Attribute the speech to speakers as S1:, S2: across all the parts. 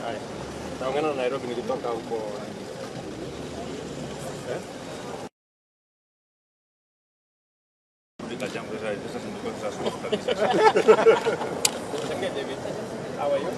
S1: Haya. Taongana na Nairobi nikitoka huko. Eh? Okay, David. How are you?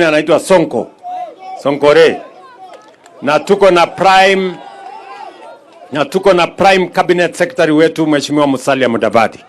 S1: Anaitwa Sonko Sonkore, na tuko na prime na tuko na prime cabinet secretary wetu Mheshimiwa Musalia Mudavadi.